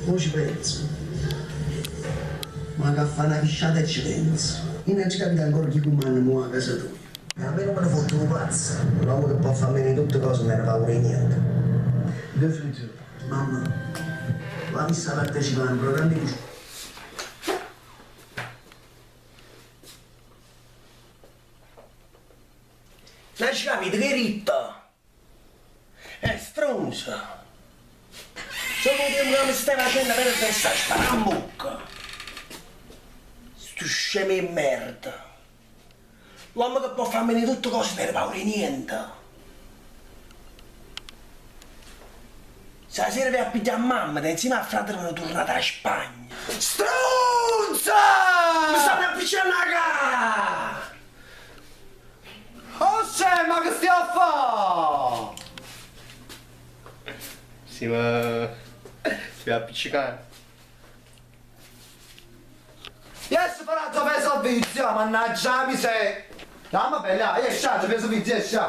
Mo ci penso. Manco a fa' na pisciata e ci penso. Io nun aggio capito ancora chi cummanna mo 'a casa toja. A me nun me ne fotte nu pazzo. L'ommo che po' fa' a meno 'e tutte cose nun tene paura 'e niente. Mamma, tu avisse 'a partecipà a nu programma 'e cucina. N'aggio capito che 'e ditto? È stronza! Solo 'o tiempo ca me stai facenno perdere sta spara 'mmocca! Stu scemo 'e merda! L'ommo che po' fa' a meno 'e tutte cose tene paura 'e niente! Stasera vaje a piglià a mammeta e insieme a frateme turnate 'a Spagna! Strunza! Me stanno appiccianno 'a ca! Oh scè, ma che stia a fa? Si ma si va appiccicà. Jesce fora aggia fa 'e servizi, mannaggia 'a miseria. Jammo bella, jesce, aggia fa 'e servizi, jesce.